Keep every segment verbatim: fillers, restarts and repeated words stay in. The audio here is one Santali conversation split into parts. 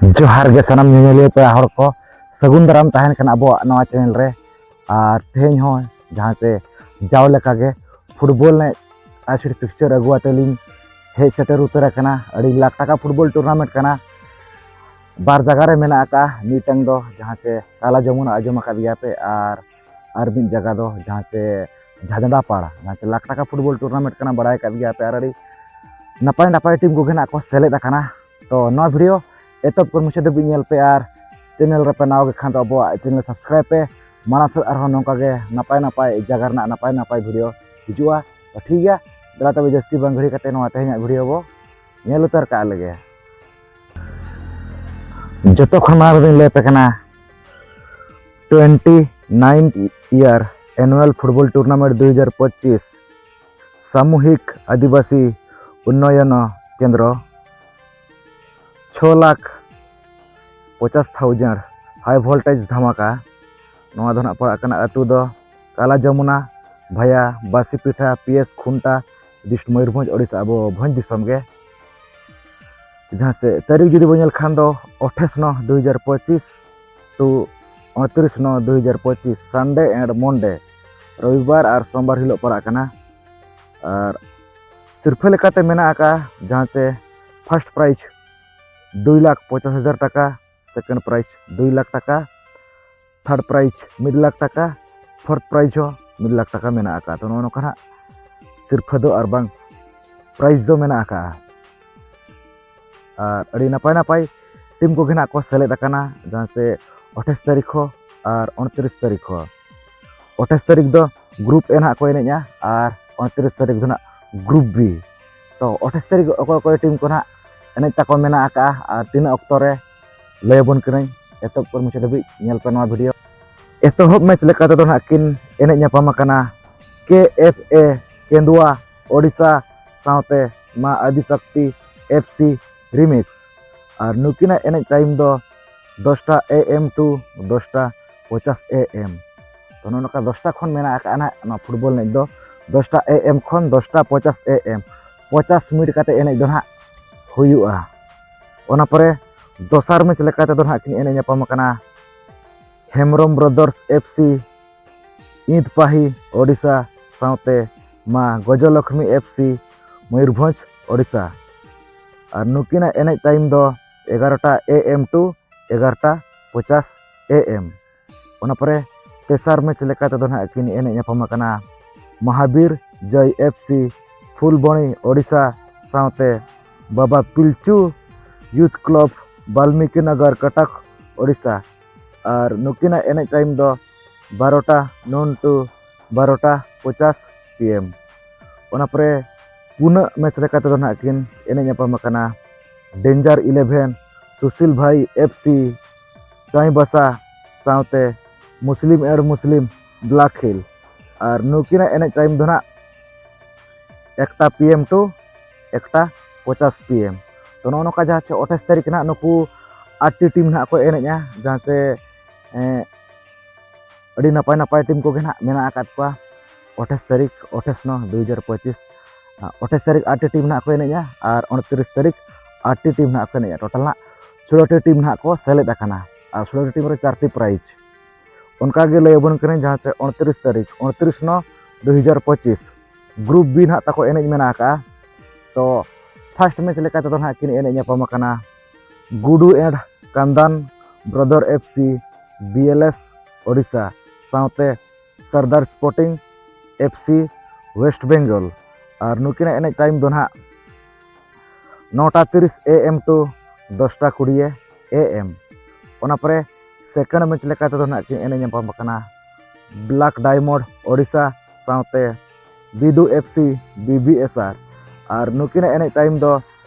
ᱡᱚᱦᱟᱨ ᱜᱮ ᱥᱟᱱᱟᱢ ᱧᱮᱧᱮᱞᱤᱭᱟᱹ ᱯᱮᱲᱟ ᱦᱚᱲ ᱠᱚ, ᱥᱟᱹᱜᱩᱱ ᱫᱟᱨᱟᱢ ᱛᱟᱦᱮᱱ ᱠᱟᱱᱟ ᱟᱵᱚᱣᱟᱜ ᱱᱚᱣᱟ ᱪᱮᱱᱮᱞ ᱨᱮ᱾ ᱟᱨ ᱛᱮᱦᱮᱧ ᱦᱚᱸ ᱡᱟᱦᱟᱸ ᱪᱮ ᱡᱟᱣ ᱞᱮᱠᱟᱜᱮ ᱯᱷᱩᱴᱵᱚᱞ ᱮᱱᱮᱡ ᱟᱥᱤᱨ ᱯᱤᱠᱪᱟᱨ ᱟᱹᱜᱩ ᱟᱛᱮ ᱞᱤᱧ ᱦᱮᱡ ᱥᱮᱴᱮᱨ ᱩᱛᱟᱹᱨ ᱟᱠᱟᱱᱟ᱾ ᱟᱹᱰᱤ ᱞᱟᱠᱷ ᱴᱟᱠᱟ ᱯᱷᱩᱴᱵᱚᱞ ᱴᱩᱨᱱᱟᱢᱮᱱᱴ ᱠᱟᱱᱟ᱾ ᱵᱟᱨ ᱡᱟᱭᱜᱟ ᱨᱮ ᱢᱮᱱᱟᱜ ᱟᱠᱟᱫᱼᱟ, ᱢᱤᱫᱴᱟᱝ ᱫᱚ ᱡᱟᱦᱟᱸ ᱪᱮ ᱠᱟᱞᱟ ᱡᱚᱢᱩᱱᱟ ᱟᱸᱡᱚᱢ ᱟᱠᱟᱫ ᱜᱮᱭᱟ ᱯᱮ, ᱟᱨ ᱟᱨ ᱢᱤᱫ ᱡᱟᱭᱜᱟ ᱫᱚ ᱡᱟᱦᱟᱸ ᱪᱮ ᱡᱷᱟᱡᱽᱰᱟ ᱯᱟᱲ, ᱡᱟᱦᱟᱸ ᱪᱮ ᱞᱟᱠᱷ ᱴᱟᱠᱟ ᱯᱷᱩᱴᱵᱚᱞ ᱴᱩᱨᱱᱟᱢᱮᱱᱴ ᱠᱟᱱᱟ, ᱵᱟᱲᱟᱭ ᱟᱠᱟᱫ ᱜᱮᱭᱟ ᱯᱮ, ᱟᱨ ᱟᱹᱰᱤ ᱱᱟᱯᱟᱭ ᱱᱟᱯᱟᱭ ᱴᱤᱢ ᱠᱚᱜᱮ ᱱᱟᱜ ᱠᱚ ᱥᱮᱞᱮᱫ ᱟᱠᱟᱱᱟ᱾ ᱛᱚ ᱱᱚᱣᱟ ᱵᱷᱤᱰᱤᱭᱳ ᱮᱛᱚᱦᱚᱵ ᱠᱷᱚᱱ ᱢᱩᱪᱟᱹᱫ ᱫᱷᱟᱹᱵᱤᱡ ᱧᱮᱞ ᱯᱮ, ᱟᱨ ᱪᱮᱱᱮᱞ ᱨᱮᱯᱮ ᱱᱟᱣᱟ ᱜᱮ ᱠᱷᱟᱱ ᱫᱚ ᱟᱵᱚᱣᱟᱜ ᱪᱮᱱᱮᱞ ᱥᱟᱵᱥᱠᱨᱟᱭᱤᱵ ᱯᱮ᱾ ᱢᱟᱲᱟᱝ ᱥᱮᱫ ᱟᱨᱦᱚᱸ ᱱᱚᱝᱠᱟ ᱜᱮ ᱱᱟᱯᱟᱭ ᱱᱟᱯᱟᱭ ᱡᱟᱭᱜᱟ ᱨᱮᱱᱟᱜ ᱱᱟᱯᱟᱭ ᱱᱟᱯᱟᱭ ᱵᱷᱤᱰᱤᱭᱳ ᱦᱤᱡᱩᱜᱼᱟ᱾ ᱛᱚ ᱴᱷᱤᱠ ᱜᱮᱭᱟ, ᱫᱮᱞᱟ ᱛᱚᱵᱮ ᱡᱟᱹᱥᱛᱤ ᱵᱟᱝ ᱜᱷᱟᱹᱲᱤ ᱠᱟᱛᱮ ᱱᱚᱣᱟ ᱛᱮᱦᱮᱧᱟᱜ ᱵᱷᱤᱰᱤᱭᱳ ᱵᱚ ᱧᱮᱞ ᱩᱛᱟᱹᱨ ᱠᱟᱜ ᱞᱮᱜᱮ᱾ ᱡᱚᱛᱚ ᱠᱷᱚᱱ ᱢᱟᱲᱟᱝ ᱨᱮᱫᱚᱧ ᱞᱟᱹᱭ ᱟᱯᱮ ᱠᱟᱱᱟ, twenty ninth year annual football tournament ᱫᱩ ᱦᱟᱡᱟᱨ ᱯᱚᱸᱪᱤᱥ ᱥᱟᱢᱩᱦᱤᱠ ᱟᱹᱫᱤᱵᱟᱹᱥᱤ ᱩᱱᱱᱚᱭᱚᱱ ᱠᱮᱱᱫᱨᱚ, ᱪᱷᱚ ᱞᱟᱠᱷ ᱯᱚᱪᱟᱥ ᱛᱷᱟᱣᱡᱮᱱᱰ ᱦᱟᱭ ᱵᱷᱳᱞᱴᱮᱡᱽ ᱫᱷᱟᱢᱟᱠᱟ᱾ ᱱᱚᱣᱟ ᱫᱚ ᱱᱟᱜ ᱯᱟᱲᱟᱜ ᱠᱟᱱᱟ ᱟᱹᱛᱩ ᱫᱚ ᱠᱟᱞᱟ ᱡᱚᱢᱩᱱᱟ ᱵᱷᱟᱭᱟ Basipitha P S Khunta, dist Mayurbhanj, Odisha, ᱟᱵᱚ ᱵᱷᱚᱸᱡᱽ ᱫᱤᱥᱚᱢ ᱜᱮ᱾ ᱡᱟᱦᱟᱸ ᱥᱮ ᱛᱟᱹᱨᱤᱠᱷ ᱡᱩᱫᱤ ᱵᱚᱱ ᱧᱮᱞ ᱠᱷᱟᱱ ᱫᱚ ᱟᱴᱷᱟᱥ ᱱᱚ ᱫᱩ ᱦᱟᱡᱟᱨ ᱯᱚᱸᱪᱤᱥ to ᱩᱱᱛᱨᱤᱥ ᱱᱚ ᱫᱩ ᱦᱟᱡᱟᱨ ᱯᱚᱸᱪᱤᱥ, Sunday and Monday, ᱨᱚᱵᱤᱵᱟᱨ ᱟᱨ ᱥᱳᱢᱵᱟᱨ ᱦᱤᱞᱳᱜ ᱯᱟᱲᱟᱜ ᱠᱟᱱᱟ᱾ ᱟᱨ ᱥᱤᱨᱯᱷᱟᱹ ᱞᱮᱠᱟᱛᱮ ᱢᱮᱱᱟᱜ ᱟᱠᱟᱫᱼᱟ ᱡᱟᱦᱟᱸ ᱪᱮ ᱯᱷᱟᱥᱴ ᱯᱨᱟᱭᱤᱡᱽ ᱫᱩᱭ ᱞᱟᱠᱷ ᱯᱚᱪᱟᱥ ᱦᱟᱡᱟᱨ ᱴᱟᱠᱟ, ᱥᱮᱠᱮᱱᱰ ᱯᱨᱟᱭᱤᱡᱽ ᱫᱩᱭ ᱞᱟᱠᱷ ᱴᱟᱠᱟ, ᱛᱷᱟᱨᱰ ᱯᱨᱟᱭᱤᱡᱽ ᱢᱤᱫ ᱞᱟᱠᱷ ᱴᱟᱠᱟ, ᱯᱷᱳᱨᱛᱷ ᱯᱨᱟᱭᱤᱡᱽ ᱦᱚᱸ ᱢᱤᱫ ᱞᱟᱠᱷ ᱴᱟᱠᱟ ᱢᱮᱱᱟᱜ ᱟᱠᱟᱫᱼᱟ᱾ ᱛᱚ ᱱᱚᱜᱼᱚ ᱱᱚᱝᱠᱟ ᱱᱟᱜ ᱥᱤᱨᱯᱷᱟᱹ ᱫᱚ ᱟᱨ ᱵᱟᱝ ᱯᱨᱟᱭᱤᱡᱽ ᱫᱚ ᱢᱮᱱᱟᱜ ᱟᱠᱟᱫᱼᱟ᱾ ᱟᱨ ᱟᱹᱰᱤ ᱱᱟᱯᱟᱭ ᱱᱟᱯᱟᱭ ᱴᱤᱢ ᱠᱚᱜᱮ ᱱᱟᱜ ᱠᱚ ᱥᱮᱞᱮᱫ ᱟᱠᱟᱱᱟ, ᱡᱟᱦᱟᱸ ᱥᱮ ᱟᱴᱷᱟᱥ ᱛᱟᱹᱨᱤᱠᱷ ᱦᱚᱸ ᱟᱨ ᱩᱱᱛᱨᱤᱥ ᱛᱟᱹᱨᱤᱠᱷ ᱦᱚᱸ᱾ ᱟᱴᱷᱟᱥ ᱛᱟᱹᱨᱤᱠᱷ ᱫᱚ ᱜᱨᱩᱯ ᱮ ᱱᱟᱜ ᱠᱚ ᱮᱱᱮᱡᱼᱟ ᱟᱨ ᱩᱱᱛᱨᱤᱥ ᱛᱟᱹᱨᱤᱠᱷ ᱫᱚ ᱱᱟᱜ ᱜᱨᱩᱯ ᱵᱤ᱾ ᱛᱚ ᱟᱴᱷᱟᱥ ᱛᱟᱹᱨᱤᱠᱷ ᱚᱠᱚᱭ ᱚᱠᱚᱭ ᱴᱤᱢ ᱠᱚ ᱱᱟᱜ ᱮᱱᱮᱡ ᱛᱟᱠᱚ ᱢᱮᱱᱟᱜ ᱟᱠᱟᱫᱼᱟ ᱟᱨ ᱛᱤᱱᱟᱹᱜ ᱚᱠᱛᱚ ᱨᱮ, ᱞᱟᱹᱭ ᱟᱵᱚᱱ ᱠᱟᱹᱱᱟᱹᱧ᱾ ᱮᱛᱚᱦᱚᱵ ᱠᱷᱚᱱ ᱢᱩᱪᱟᱹᱫ ᱫᱷᱟᱹᱵᱤᱡ ᱧᱮᱞ ᱯᱮ ᱱᱚᱣᱟ ᱵᱷᱤᱰᱤᱭᱳ᱾ ᱮᱛᱚᱦᱚᱵ ᱢᱮᱪ ᱞᱮᱠᱟ ᱛᱮᱫᱚ ᱱᱟᱜ ᱠᱤᱱ ᱮᱱᱮᱡ ᱧᱟᱯᱟᱢ ᱟᱠᱟᱱᱟ ᱠᱮ ᱮᱯᱷ ᱮ ᱠᱮᱱᱫᱩᱣᱟ ᱳᱰᱤᱥᱟ ᱥᱟᱶᱛᱮ ᱢᱟ ᱟᱫᱤ ᱥᱟᱠᱛᱤ ᱮᱯᱷ ᱥᱤ ᱨᱤᱢᱤᱠᱥ᱾ ᱟᱨ ᱱᱩᱠᱤᱱᱟᱜ ᱮᱱᱮᱡ ᱴᱟᱭᱤᱢ ᱫᱚ ᱫᱚᱥᱴᱟ ᱮ ᱮᱢ to ᱫᱚᱥᱴᱟ ᱯᱚᱪᱟᱥ ᱮ ᱮᱢ᱾ ᱛᱚ ᱱᱚᱜᱼᱚ ᱱᱚᱝᱠᱟ ᱫᱚᱥᱴᱟ ᱠᱷᱚᱱ ᱢᱮᱱᱟᱜ ᱟᱠᱟᱫᱼᱟ ᱱᱟᱜ ᱱᱚᱣᱟ ᱯᱷᱩᱴᱵᱚᱞ ᱮᱱᱮᱡ ᱫᱚ, ᱫᱚᱥᱴᱟ ᱮ ᱮᱢ ᱠᱷᱚᱱ ᱫᱚᱥᱴᱟ ᱯᱚᱪᱟᱥ ᱮ ᱮᱢ, ᱯᱚᱪᱟᱥ ᱢᱤᱱᱤᱴ ᱠᱟᱛᱮ ᱮᱱᱮᱡ ᱫᱚ ᱱᱟᱜ ᱦᱩᱭᱩᱜᱼᱟ᱾ ᱚᱱᱟ ᱯᱚᱨᱮ ᱫᱚᱥᱟᱨ ᱢᱮᱪ ᱞᱮᱠᱟ ᱛᱮᱫᱚ ᱱᱟᱦᱟᱜ ᱠᱤᱱ ᱮᱱᱮᱡ ᱧᱟᱯᱟᱢ ᱟᱠᱟᱱᱟ Hembrom brothers F C Indpahi Odisha ᱥᱟᱶᱛᱮ ᱢᱟ ᱜᱚᱡᱚᱞᱚᱠᱷᱢᱤ ᱮᱯᱷ ᱥᱤ ᱢᱚᱭᱩᱨᱵᱷᱚᱸᱡᱽ ᱳᱰᱤᱥᱟ᱾ ᱟᱨ ᱱᱩᱠᱤᱱᱟᱜ ᱮᱱᱮᱡ ᱴᱟᱭᱤᱢ ᱫᱚ ᱮᱜᱟᱨᱚᱴᱟ ᱮ ᱮᱢ ᱴᱩ ᱮᱜᱟᱨᱚᱴᱟ ᱯᱚᱪᱟᱥ ᱮ ᱮᱢ᱾ ᱚᱱᱟ ᱯᱚᱨᱮ ᱛᱮᱥᱟᱨ ᱢᱮᱪ ᱞᱮᱠᱟ ᱛᱮᱫᱚ ᱱᱟᱦᱟᱜ ᱠᱤᱱ ᱮᱱᱮᱡ ᱧᱟᱯᱟᱢ ᱟᱠᱟᱱᱟ ᱢᱚᱦᱟᱵᱤᱨ ᱡᱚᱭ ᱮᱯᱷ ᱥᱤ ᱯᱷᱩᱞᱵᱚᱬᱤ ᱳᱰᱤᱥᱟ ᱥᱟᱶᱛᱮ ᱵᱟᱵᱟ ᱯᱤᱞᱪᱩ ᱭᱩᱛᱷ ᱠᱞᱟᱵᱽ ᱵᱟᱞᱢᱤᱠᱤ ᱱᱚᱜᱚᱨ ᱠᱚᱴᱚᱠ ᱳᱰᱤᱥᱟ᱾ ᱟᱨ ᱱᱩᱠᱤᱱᱟᱜ ᱮᱱᱮᱡ ᱴᱟᱭᱤᱢ ᱫᱚ ᱵᱟᱨᱚᱴᱟ ᱱᱩᱱ ᱴᱩ ᱵᱟᱨᱚᱴᱟ ᱯᱚᱪᱟᱥ ᱯᱤ ᱮᱢ᱾ ᱚᱱᱟ ᱯᱚᱨᱮ ᱯᱩᱱᱟᱹᱜ ᱢᱮᱪ ᱞᱮᱠᱟ ᱛᱮᱫᱚ ᱱᱟᱦᱟᱜ ᱠᱤᱱ ᱮᱱᱮᱡ ᱧᱟᱯᱟᱢ ᱟᱠᱟᱱᱟ ᱰᱮᱧᱡᱟᱨ ᱤᱞᱮᱵᱷᱮᱱ ᱥᱩᱥᱤᱞ ᱵᱷᱟᱭ ᱮᱯᱷ ᱥᱤ ᱪᱟᱸᱭᱵᱟᱥᱟ ᱥᱟᱶᱛᱮ ᱢᱩᱥᱞᱤᱢ ᱮᱲ ᱢᱩᱥᱞᱤᱢ ᱵᱞᱟᱠ ᱦᱤᱞ᱾ ᱟᱨ ᱱᱩᱠᱤᱱᱟᱜ ᱮᱱᱮᱡ ᱴᱟᱭᱤᱢ ᱫᱚ ᱱᱟᱦᱟᱜ ᱮᱠᱴᱟ ᱯᱤ ᱮᱢ ᱴᱩ ᱮᱠᱴᱟ ᱯᱚᱪᱟᱥ ᱯᱤ ᱮᱢ᱾ ᱛᱚ ᱱᱚᱜᱼᱚ ᱱᱚᱝᱠᱟ ᱡᱟᱦᱟᱸ ᱪᱮ ᱟᱴᱷᱟᱥ ᱛᱟᱹᱨᱤᱠᱷ ᱱᱟᱦᱟᱜ ᱱᱩᱠᱩ ᱟᱴᱴᱤ ᱴᱤᱢ ᱱᱟᱦᱟᱜ ᱠᱚ ᱮᱱᱮᱡᱼᱟ, ᱡᱟᱦᱟᱸ ᱪᱮ ᱮᱸ, ᱟᱹᱰᱤ ᱱᱟᱯᱟᱭ ᱱᱟᱯᱟᱭ ᱴᱤᱢ ᱠᱚᱜᱮ ᱱᱟᱦᱟᱜ ᱢᱮᱱᱟᱜ ᱟᱠᱟᱫ ᱠᱚᱣᱟ᱾ ᱟᱴᱷᱟᱥ ᱛᱟᱹᱨᱤᱠᱷ ᱟᱴᱷᱟᱥ ᱱᱚ ᱫᱩ ᱦᱟᱡᱟᱨ ᱯᱚᱸᱪᱤᱥ, ᱟᱴᱷᱟᱥ ᱛᱟᱹᱨᱤᱠᱷ ᱟᱴᱴᱤ ᱴᱤᱢ ᱱᱟᱦᱟᱜ ᱠᱚ ᱮᱱᱮᱡᱼᱟ ᱟᱨ ᱩᱱᱛᱨᱤᱥ ᱛᱟᱹᱨᱤᱠᱷ ᱟᱴᱴᱤ ᱴᱤᱢ ᱱᱟᱦᱟᱜ ᱠᱚ ᱮᱱᱮᱡᱼᱟ᱾ ᱴᱳᱴᱟᱞ ᱱᱟᱦᱟᱜ ᱥᱳᱞᱳᱴᱤ ᱴᱤᱢ ᱱᱟᱦᱟᱜ ᱠᱚ ᱥᱮᱞᱮᱫ ᱟᱠᱟᱱᱟ ᱟᱨ ᱥᱳᱞᱳᱴᱤ ᱴᱤᱢ ᱨᱮ ᱪᱟᱨᱴᱤ ᱯᱨᱟᱭᱤᱡᱽ᱾ ᱚᱱᱠᱟ ᱜᱮ ᱞᱟᱹᱭ ᱟᱵᱚᱱ ᱠᱟᱹᱱᱟᱹᱧ ᱡᱟᱦᱟᱸ ᱪᱮ ᱩᱱᱛᱨᱤᱥ ᱛᱟᱹᱨᱤᱠᱷ ᱩᱱᱛᱨᱤᱥ ᱱᱚ ᱫᱩ ᱦᱟᱡᱟᱨ ᱯᱚᱸᱪᱤᱥ ᱜᱨᱩᱯ ᱵᱤ ᱱᱟᱦᱟᱜ ᱛᱟᱠᱚ ᱮᱱᱮᱡ ᱢᱮᱱᱟᱜ ᱟᱠᱟᱫᱼᱟ᱾ ᱛᱚ ᱯᱷᱟᱥᱴ ᱢᱮᱪ ᱞᱮᱠᱟ ᱛᱮᱫᱚ ᱱᱟᱦᱟᱜ ᱠᱤᱱ ᱮᱱᱮᱡ ᱧᱟᱯᱟᱢ ᱟᱠᱟᱱᱟ Gudu and Kandan brother F C B L S Odisha ᱥᱟᱶᱛᱮ Sardar sporting F C west Bengal. ᱟᱨ ᱱᱩᱠᱤᱱᱟᱜ ᱮᱱᱮᱡ ᱴᱟᱭᱤᱢ ᱫᱚ ᱱᱟᱦᱟᱜ ᱱᱚᱴᱟ ᱛᱤᱨᱤᱥ ᱮ ᱮᱢ ᱴᱩ ᱫᱚᱥᱴᱟ ᱠᱩᱲᱤᱭᱮ ᱮ ᱮᱢ᱾ ᱚᱱᱟ ᱯᱚᱨᱮ ᱥᱮᱠᱮᱱᱰ ᱢᱮᱪ ᱞᱮᱠᱟ ᱛᱮᱫᱚ ᱱᱟᱦᱟᱜ ᱠᱤᱱ ᱮᱱᱮᱡ ᱧᱟᱯᱟᱢ ᱟᱠᱟᱱᱟ ᱵᱞᱟᱠ ᱰᱟᱭᱢᱚᱱᱰ ᱳᱰᱤᱥᱟ ᱥᱟᱶᱛᱮ Bidu F C B B S R. ᱟᱨ ᱱᱩᱠᱤᱱᱟᱜ ᱮᱱᱮᱡ ᱴᱟᱭᱤᱢ ᱫᱚ